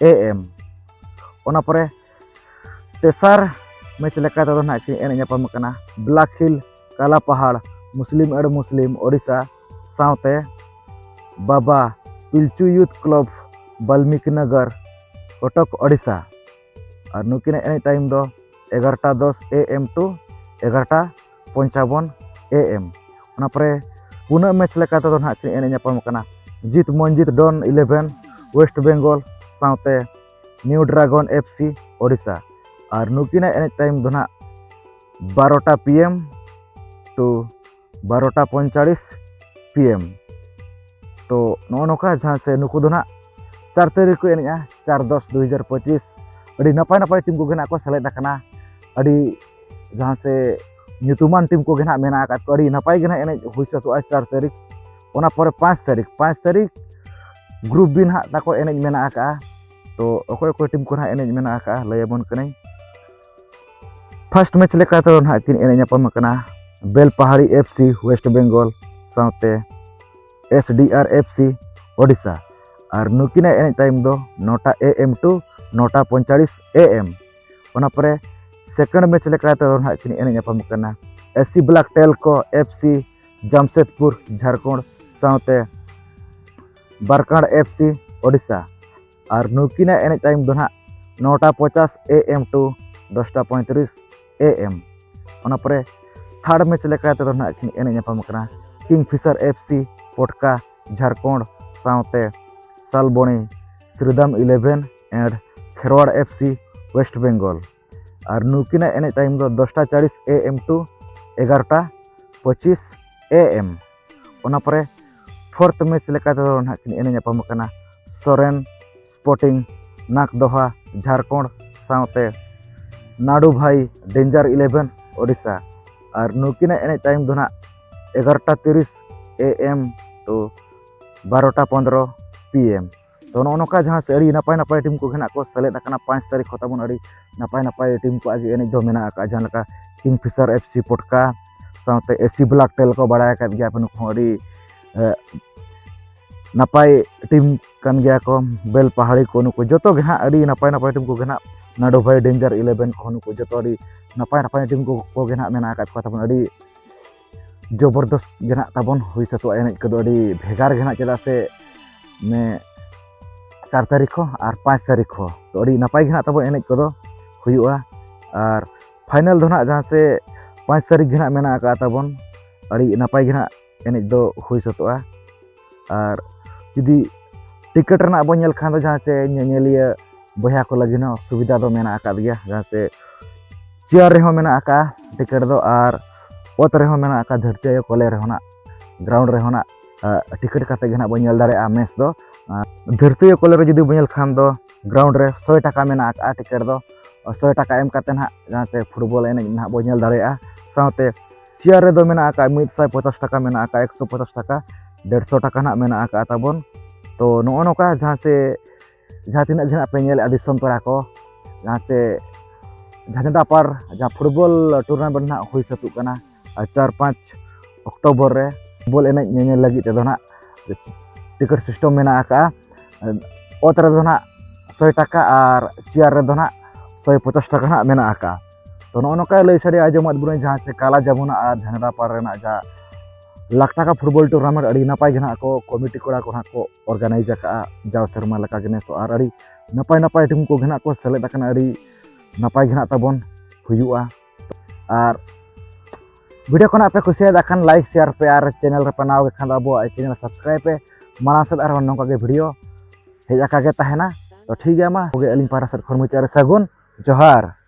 A M᱾ ᱚᱱᱟ ᱯᱚᱨᱮ ᱛᱮᱥᱟᱨ ᱢᱮᱪ ᱞᱮᱠᱟ ᱛᱮᱫᱚ ᱱᱟᱦᱟᱜ ᱠᱤᱱ ᱮᱱᱮᱡ ᱧᱟᱯᱟᱢ ᱠᱟᱱᱟ ᱵᱞᱟᱠ ᱦᱤᱞ ᱠᱟᱞᱟᱯᱟᱦᱟᱲ ᱢᱩᱥᱞᱤᱢ ᱟᱹᱲ ᱢᱩᱥᱞᱤᱢ ᱳᱰᱤᱥᱟ ᱥᱟᱶᱛᱮ ᱵᱟᱵᱟ ᱯᱤᱞᱪᱩ ᱭᱩᱛᱷ ᱠᱞᱟᱵᱽ ᱵᱟᱞᱢᱤᱠᱤ ᱱᱚᱜᱚᱨ ᱠᱚᱴᱚᱠ ᱳᱰᱤᱥᱟ᱾ ᱟᱨ ᱱᱩᱠᱤᱱᱟᱜ ᱮᱱᱮᱡ ᱴᱟᱭᱤᱢ ᱫᱚ ᱮᱜᱟᱨᱚᱴᱟ ᱫᱚᱥ A M to ᱮᱜᱟᱨᱚᱴᱟ ᱯᱚᱧᱪᱟᱵᱚᱱ A M᱾ ᱚᱱᱟ ᱯᱚᱨᱮ ᱯᱩᱱᱟᱹᱜ ᱢᱮᱪ ᱞᱮᱠᱟ ᱛᱮᱫᱚ ᱱᱟᱦᱟᱜ ᱠᱤᱱ ᱮᱱᱮᱡ ᱧᱟᱯᱟᱢ ᱠᱟᱱᱟ ᱡᱤᱛ ᱢᱚᱱᱡᱤᱛ ᱰᱚᱱ ᱤᱞᱮᱵᱷᱮᱱ ᱳᱭᱮᱥᱴ ᱵᱮᱝᱜᱚᱞ ᱥᱟᱶᱛᱮ new dragon F C Odisha. ᱟᱨ ᱱᱩᱠᱤᱱᱟᱜ ᱮᱱᱮᱡ ᱴᱟᱭᱤᱢ ᱫᱚ ᱱᱟᱦᱟᱜ ᱵᱟᱨᱚᱴᱟ P M to ᱵᱟᱨᱚᱴᱟ ᱯᱚᱸᱭᱛᱟᱞᱤᱥ P M᱾ ᱛᱚ, ᱱᱚᱜᱼᱚ ᱱᱚᱝᱠᱟ ᱡᱟᱦᱟᱸ ᱥᱮ ᱱᱩᱠᱩ ᱫᱚ ᱱᱟᱦᱟᱜ ᱪᱟᱨ ᱛᱟᱹᱨᱤᱠᱷ ᱠᱚ ᱮᱱᱮᱡᱼᱟ, ᱪᱟᱨ ᱫᱚᱥ ᱫᱩ ᱦᱟᱡᱟᱨ ᱯᱚᱸᱪᱤᱥ᱾ ᱟᱹᱰᱤ ᱱᱟᱯᱟᱭ ᱱᱟᱯᱟᱭ ᱴᱤᱢ ᱠᱚᱜᱮ ᱱᱟᱦᱟᱜ ᱠᱚ ᱥᱮᱞᱮᱫ ᱟᱠᱟᱱᱟ᱾ ᱟᱹᱰᱤ ᱡᱟᱦᱟᱸ ᱥᱮ ᱧᱩᱛᱩᱢᱟᱱ ᱴᱤᱢ ᱠᱚᱜᱮ ᱱᱟᱦᱟᱜ ᱢᱮᱱᱟᱜ ᱟᱠᱟᱫ ᱠᱚᱣᱟ᱾ ᱟᱹᱰᱤ ᱱᱟᱯᱟᱭ ᱜᱮ ᱱᱟᱦᱟᱜ ᱮᱱᱮᱡ ᱦᱩᱭ ᱥᱟᱹᱛᱚᱜᱼᱟ ᱪᱟᱨ ᱛᱟᱹᱨᱤᱠᱷ᱾ ᱚᱱᱟ ᱯᱚᱨᱮ ᱯᱟᱸᱪ ᱛᱟᱹᱨᱤᱠᱷ, ᱯᱟᱸᱪ ᱛᱟᱹᱨᱤᱠᱷ ᱜᱨᱩᱯ B ᱱᱟᱦᱟᱜ ᱛᱟᱠᱚ ᱮᱱᱮᱡ ᱢᱮᱱᱟᱜ ᱟᱠᱟᱫᱼᱟ᱾ ᱛᱚ ᱚᱠᱚᱭ ᱚᱠᱚᱭ ᱴᱤᱢ ᱠᱚ ᱱᱟᱦᱟᱜ ᱮᱱᱮᱡ ᱢᱮᱱᱟᱜ ᱟᱠᱟᱫᱼᱟ, ᱞᱟᱹᱭ ᱟᱵᱚᱱ ᱠᱟᱹᱱᱟᱹᱧ᱾ ᱯᱷᱟᱥᱴ ᱢᱮᱪ ᱞᱮᱠᱟ ᱛᱮᱫᱚ ᱱᱟᱦᱟᱜ ᱠᱤᱱ ᱮᱱᱮᱡ ᱧᱟᱯᱟᱢ ᱟᱠᱟᱱᱟ Belpahari F C west Bengal ᱥᱟᱶᱛᱮ S D R F C Odisha. ᱟᱨ ᱱᱩᱠᱤᱱᱟᱜ ᱮᱱᱮᱡ ᱴᱟᱭᱤᱢ ᱫᱚ ᱱᱚᱴᱟ ᱮ ᱮᱢ ᱴᱩ ᱱᱚᱴᱟ ᱯᱚᱸᱭᱛᱟᱞᱤᱥ ᱮ ᱮᱢ᱾ ᱚᱱᱟ ᱯᱚᱨᱮ ᱥᱮᱠᱮᱱᱰ ᱢᱮᱪ ᱞᱮᱠᱟ ᱛᱮᱫᱚ ᱱᱟᱦᱟᱜ ᱠᱤᱱ ᱮᱱᱮᱡ ᱧᱟᱯᱟᱢ ᱟᱠᱟᱱᱟ S C block Telco F C Jamshedpur Jharkhand ᱥᱟᱶᱛᱮ ᱵᱟᱨᱠᱟᱲ ᱮᱯᱷ ᱥᱤ ᱳᱰᱤᱥᱟ᱾ ᱟᱨ ᱱᱩᱠᱤᱱᱟᱜ ᱮᱱᱮᱡ ᱴᱟᱭᱤᱢ ᱫᱚ ᱱᱟᱦᱟᱜ ᱱᱚᱴᱟ ᱯᱚᱧᱪᱟᱥ ᱮ ᱮᱢ ᱴᱩ ᱫᱚᱥᱴᱟ ᱯᱚᱸᱭᱛᱨᱤᱥ ᱮ ᱮᱢ᱾ ᱚᱱᱟ ᱯᱚᱨᱮ ᱛᱷᱟᱨᱰ ᱢᱮᱪ ᱞᱮᱠᱟ ᱛᱮᱫᱚ ᱱᱟᱦᱟᱜ ᱠᱤᱱ ᱮᱱᱮᱡ ᱧᱟᱯᱟᱢ ᱟᱠᱟᱱᱟ ᱠᱤᱝ ᱯᱷᱤᱥᱟᱨ ᱮᱯᱷ ᱥᱤ ᱯᱚᱴᱠᱟ ᱡᱷᱟᱲᱠᱷᱚᱸᱰ ᱥᱟᱶᱛᱮ Salboni Sridam eleven and Kherwar F C west Bengal. ᱟᱨ ᱱᱩᱠᱤᱱᱟᱜ ᱮᱱᱮᱡ ᱴᱟᱭᱤᱢ ᱫᱚ ᱫᱚᱥᱴᱟ ᱪᱟᱞᱤᱥ ᱮ ᱮᱢ ᱴᱩ ᱮᱜᱟᱨᱚᱴᱟ ᱯᱚᱸᱪᱤᱥ ᱮ ᱮᱢ᱾ ᱚᱱᱟ ᱯᱚᱨᱮ ᱯᱷᱳᱨᱛᱷ ᱢᱮᱪ ᱞᱮᱠᱟ ᱛᱮᱫᱚ ᱱᱟᱦᱟᱜ ᱠᱤᱱ ᱮᱱᱮᱡ ᱧᱟᱯᱟᱢ ᱟᱠᱟᱱᱟ ᱥᱚᱨᱮᱱ ᱥᱯᱳᱨᱴᱤᱝ ᱱᱟᱠᱫᱚᱦᱟ ᱡᱷᱟᱲᱠᱷᱚᱸᱰ ᱥᱟᱶᱛᱮ ᱱᱟᱰᱩ ᱵᱷᱟᱭ ᱰᱮᱧᱡᱟᱨ ᱤᱞᱮᱵᱷᱮᱱ ᱳᱰᱤᱥᱟ᱾ ᱟᱨ ᱱᱩᱠᱤᱱᱟᱜ ᱮᱱᱮᱡ ᱴᱟᱭᱤᱢ ᱫᱚ ᱱᱟᱦᱟᱜ ᱮᱜᱟᱨᱚᱴᱟ ᱛᱤᱨᱤᱥ ᱮ ᱮᱢ ᱴᱩ ᱵᱟᱨᱚᱴᱟ ᱯᱚᱱᱫᱽᱨᱚ ᱯᱤ ᱮᱢ᱾ ᱛᱚ ᱱᱚᱜᱼᱚ ᱱᱚᱝᱠᱟ ᱡᱟᱦᱟᱸ ᱥᱮ ᱟᱹᱰᱤ ᱱᱟᱯᱟᱭ ᱱᱟᱯᱟᱭ ᱴᱤᱢ ᱠᱚᱜᱮ ᱱᱟᱜ ᱠᱚ ᱥᱮᱞᱮᱫ ᱟᱠᱟᱱᱟ ᱯᱟᱸᱪ ᱛᱟᱹᱨᱤᱠᱷ ᱠᱷᱚᱱ ᱛᱟᱵᱚᱱ ᱟᱹᱰᱤ ᱱᱟᱯᱟᱭ ᱱᱟᱯᱟᱭ ᱴᱤᱢ ᱠᱚᱣᱟᱜ ᱜᱮ ᱮᱱᱮᱡ ᱫᱚ ᱢᱮᱱᱟᱜ ᱟᱠᱟᱫᱼᱟ᱾ ᱡᱟᱦᱟᱸ ᱞᱮᱠᱟ ᱠᱤᱝ ᱯᱷᱤᱥᱟᱨ ᱮᱯᱷ ᱥᱤ ᱯᱚᱴᱠᱟ ᱥᱟᱶᱛᱮ ᱮᱥᱤ ᱵᱞᱟᱠ ᱴᱮᱞ ᱠᱚ ᱵᱟᱲᱟᱭ ᱟᱠᱟᱫ ᱜᱮᱭᱟ ᱯᱮ, ᱱᱩᱠᱩ ᱦᱚᱸ ᱟᱹᱰᱤ ᱮ, ᱱᱟᱯᱟᱭ ᱴᱤᱢ ᱠᱟᱱ ᱜᱮᱭᱟ ᱠᱚ᱾ ᱵᱮᱞ ᱯᱟᱦᱟᱲᱤ ᱠᱚ ᱱᱩᱠᱩ ᱡᱚᱛᱚ ᱜᱮ ᱦᱟᱸᱜ ᱟᱹᱰᱤ ᱱᱟᱯᱟᱭ ᱱᱟᱯᱟᱭ ᱴᱤᱢ ᱠᱚᱜᱮ ᱦᱟᱸᱜ ᱱᱟᱰᱩ ᱵᱷᱟᱭ ᱰᱮᱧᱡᱟᱨ ᱤᱞᱮᱵᱷᱮᱱ ᱠᱚᱦᱚᱸ ᱱᱩᱠᱩ ᱡᱚᱛᱚ ᱟᱹᱰᱤ ᱱᱟᱯᱟᱭ ᱱᱟᱯᱟᱭ ᱴᱤᱢ ᱠᱚ ᱠᱚᱜᱮ ᱦᱟᱸᱜ ᱢᱮᱱᱟᱜ ᱟᱠᱟᱫ ᱠᱚᱣᱟ ᱛᱟᱵᱚᱱ᱾ ᱟᱹᱰᱤ ᱡᱚᱵᱚᱨᱫᱚᱥᱛ ᱜᱮ ᱱᱟᱜ ᱛᱟᱵᱚᱱ ᱦᱩᱭ ᱥᱟᱹᱛᱚᱜᱼᱟ ᱮᱱᱮᱡ ᱠᱚᱫᱚ ᱟᱹᱰᱤ ᱵᱷᱮᱜᱟᱨ ᱜᱮ ᱱᱟᱜ, ᱪᱮᱫᱟᱜ ᱥᱮ ᱢᱮ ᱪᱟᱨ ᱛᱟᱹᱨᱤᱠᱷ ᱦᱚᱸ ᱟᱨ ᱯᱟᱸᱪ ᱛᱟᱹᱨᱤᱠᱷ ᱦᱚᱸ᱾ ᱛᱚ ᱟᱹᱰᱤ ᱱᱟᱯᱟᱭ ᱜᱮ ᱱᱟᱜ ᱛᱟᱵᱚᱱ ᱮᱱᱮᱡ ᱠᱚᱫᱚ ᱦᱩᱭᱩᱜᱼᱟ᱾ ᱟᱨ ᱯᱷᱟᱭᱱᱮᱞ ᱫᱚ ᱱᱟᱜ ᱡᱟᱦᱟᱸ ᱥᱮ ᱯᱟᱸᱪ ᱛᱟᱹᱨᱤᱠᱷ ᱜᱮ ᱱᱟᱜ ᱢᱮᱱᱟᱜ ᱟᱠᱟᱫ ᱛᱟᱵᱚᱱ, ᱟᱹᱰᱤ ᱱᱟᱯᱟᱭ ᱜᱮ ᱱᱟᱜ ᱮᱱᱮᱡ ᱫᱚ ᱦᱩᱭ ᱥᱟᱹᱛᱚᱜᱼᱟ᱾ ᱟᱨ ᱡᱩᱫᱤ ᱴᱤᱠᱤᱴ ᱨᱮᱱᱟᱜ ᱵᱚᱱ ᱧᱮᱞ ᱠᱷᱟᱱ ᱫᱚ ᱡᱟᱦᱟᱸ ᱪᱮ ᱧᱮᱧᱮᱞᱤᱭᱟᱹ ᱵᱚᱭᱦᱟ ᱠᱚ ᱞᱟᱹᱜᱤᱫ ᱦᱚᱸ ᱥᱩᱵᱤᱫᱷᱟ ᱫᱚ ᱢᱮᱱᱟᱜ ᱟᱠᱟᱫ ᱜᱮᱭᱟ, ᱡᱟᱦᱟᱸ ᱪᱮ ᱪᱮᱭᱟᱨ ᱨᱮᱦᱚᱸ ᱢᱮᱱᱟᱜ ᱟᱠᱟᱫᱼᱟ ᱴᱤᱠᱤᱴ ᱫᱚ, ᱟᱨ ᱚᱛ ᱨᱮᱦᱚᱸ ᱢᱮᱱᱟᱜ ᱟᱠᱟᱫ, ᱫᱷᱟᱹᱨᱛᱤ ᱟᱭᱳ ᱠᱚᱞᱮ ᱨᱮᱦᱚᱸ ᱱᱟᱜ, ᱜᱨᱟᱣᱩᱱᱰ ᱨᱮᱦᱚᱸ ᱱᱟᱜ ᱴᱤᱠᱤᱴ ᱠᱟᱛᱮ ᱜᱮ ᱱᱟᱜ ᱵᱚᱱ ᱧᱮᱞ ᱫᱟᱲᱮᱭᱟᱜᱼᱟ ᱢᱮᱪ ᱫᱚ᱾ ᱟᱨ ᱫᱷᱟᱹᱨᱛᱤ ᱟᱭᱳ ᱠᱚᱞᱮ ᱨᱮ ᱡᱩᱫᱤ ᱵᱚᱱ ᱧᱮᱞ ᱠᱷᱟᱱ ᱫᱚ ᱜᱨᱟᱣᱩᱱᱰ ᱨᱮ ᱥᱚᱭ ᱴᱟᱠᱟ ᱢᱮᱱᱟᱜ ᱟᱠᱟᱫᱼᱟ ᱴᱤᱠᱤᱴ ᱫᱚ᱾ ᱥᱚᱭ ᱴᱟᱠᱟ ᱮᱢ ᱠᱟᱛᱮ ᱱᱟᱜ ᱡᱟᱦᱟᱸ ᱪᱮ ᱯᱷᱩᱴᱵᱚᱞ ᱮᱱᱮᱡ ᱱᱟᱜ ᱵᱚᱱ ᱧᱮᱞ ᱫᱟᱲᱮᱭᱟᱜᱼᱟ᱾ ᱥᱟᱶᱛᱮ ᱪᱮᱭᱟᱨ ᱨᱮᱫᱚ ᱢᱮᱱᱟᱜ ᱟᱠᱟᱫ ᱢᱤᱫ ᱥᱟᱭ ᱯᱚᱪᱟᱥ ᱴᱟᱠᱟ ᱢᱮᱱᱟᱜ ᱟᱠᱟᱫ, ᱮᱠᱥᱚ ᱯᱚᱪᱟᱥ ᱴᱟᱠᱟ, ᱰᱮᱲᱥᱚ ᱴᱟᱠᱟ ᱱᱟᱜ ᱢᱮᱱᱟᱜ ᱟᱠᱟᱫ ᱛᱟᱵᱚᱱ᱾ ᱛᱚ ᱱᱚᱜᱼᱚ ᱱᱚᱝᱠᱟ ᱡᱟᱦᱟᱸ ᱪᱮ ᱡᱟᱦᱟᱸ ᱛᱤᱱᱟᱹᱜ ᱜᱮ ᱱᱟᱜ ᱯᱮ ᱧᱮᱞᱮᱫᱼᱟ ᱫᱤᱥᱚᱢ ᱯᱮᱲᱟ ᱠᱚ, ᱡᱟᱦᱟᱸ ᱪᱮ ᱡᱷᱟᱸᱡᱷᱟᱰᱟᱯᱟᱲ ᱡᱟᱦᱟᱸ ᱯᱷᱩᱴᱵᱚᱞ ᱴᱩᱨᱱᱟᱢᱮᱱᱴ ᱱᱟᱜ ᱦᱩᱭ ᱥᱟᱹᱛᱩᱜ ᱠᱟᱱᱟ, ᱟᱨ ᱪᱟᱨ ᱯᱟᱸᱪ ᱚᱠᱴᱳᱵᱚᱨ ᱨᱮ ᱯᱷᱩᱴᱵᱚᱞ ᱮᱱᱮᱡ ᱧᱮᱧᱮᱞ ᱞᱟᱹᱜᱤᱫ ᱛᱮᱫᱚ ᱱᱟᱜ ᱴᱤᱠᱤᱴ ᱥᱤᱥᱴᱮᱢ ᱢᱮᱱᱟᱜ ᱟᱠᱟᱫᱼᱟ᱾ ᱚᱛ ᱨᱮᱫᱚ ᱱᱟᱜ ᱥᱚᱭ ᱴᱟᱠᱟ ᱟᱨ ᱪᱮᱭᱟᱨ ᱨᱮᱫᱚ ᱱᱟᱜ ᱥᱚᱭ ᱯᱚᱪᱟᱥ ᱴᱟᱠᱟ ᱱᱟᱜ ᱢᱮᱱᱟᱜ ᱟᱠᱟᱫᱼᱟ᱾ ᱛᱚ, ᱱᱚᱜᱼᱚ ᱱᱚᱝᱠᱟ ᱞᱟᱹᱭ ᱥᱟᱰᱮ ᱟᱸᱡᱚᱢᱟᱫ ᱵᱚᱱᱟᱹᱧ, ᱡᱟᱦᱟᱸ ᱪᱮ ᱠᱟᱞᱟ ᱡᱟᱢᱩᱱᱟ ᱟᱨ ᱡᱷᱟᱸᱡᱷᱟᱰᱟᱯᱟᱲ ᱨᱮᱱᱟᱜ ᱡᱟᱦᱟᱸ ᱞᱟᱠᱷ ᱴᱟᱠᱟ ᱯᱷᱩᱴᱵᱚᱞ ᱴᱩᱨᱱᱟᱢᱮᱱᱴ ᱟᱹᱰᱤ ᱱᱟᱯᱟᱭ ᱜᱮ ᱱᱟᱜ ᱠᱚ ᱠᱚᱢᱤᱴᱤ ᱠᱚᱲᱟ ᱠᱚ ᱱᱟᱜ ᱠᱚ ᱚᱨᱜᱟᱱᱟᱭᱤᱡᱽ ᱟᱠᱟᱫᱼᱟ ᱡᱟᱣ ᱥᱮᱨᱢᱟ ᱞᱮᱠᱟ ᱜᱮ ᱱᱮᱥ ᱦᱚᱸ᱾ ᱟᱨ ᱟᱹᱰᱤ ᱱᱟᱯᱟᱭ ᱱᱟᱯᱟᱭ ᱴᱤᱢ ᱠᱚ ᱜᱮ ᱱᱟᱜ ᱠᱚ ᱥᱮᱞᱮᱫ ᱟᱠᱟᱱᱟ, ᱟᱹᱰᱤ ᱱᱟᱯᱟᱭ ᱜᱮ ᱱᱟᱜ ᱛᱟᱵᱚᱱ ᱦᱩᱭᱩᱜᱼᱟ᱾ ᱟᱨ ᱵᱷᱤᱰᱤᱭᱳ ᱠᱚ ᱱᱟᱜ ᱯᱮ ᱠᱩᱥᱤᱭᱟᱫ ᱠᱷᱟᱱ ᱞᱟᱭᱤᱠ, ᱥᱮᱭᱟᱨ ᱯᱮ ᱟᱨ ᱪᱮᱱᱮᱞ ᱨᱮ ᱯᱮ ᱱᱟᱣᱟ ᱜᱮ ᱠᱷᱟᱱ ᱫᱚ ᱟᱵᱚᱣᱟᱜ ᱪᱮᱱᱮᱞ ᱥᱟᱵᱥᱠᱨᱟᱭᱤᱵ ᱯᱮ᱾ ᱢᱟᱲᱟᱝ ᱥᱮᱫ ᱟᱨᱦᱚᱸ ᱱᱚᱝᱠᱟ ᱜᱮ ᱵᱷᱤᱰᱤᱭᱳ ᱦᱮᱡ ᱟᱠᱟ ᱜᱮ ᱛᱟᱦᱮᱱᱟ᱾ ᱛᱚ ᱴᱷᱤᱠ ᱜᱮᱭᱟ, ᱢᱟ ᱠᱚᱜᱮ ᱟᱹᱞᱤᱧ ᱯᱟᱦᱴᱟ ᱥᱮᱫ ᱠᱷᱚᱱ ᱢᱩᱪᱟᱹᱫ ᱨᱮ ᱥᱟᱹᱜᱩᱱ ᱡᱚᱦᱟᱨ᱾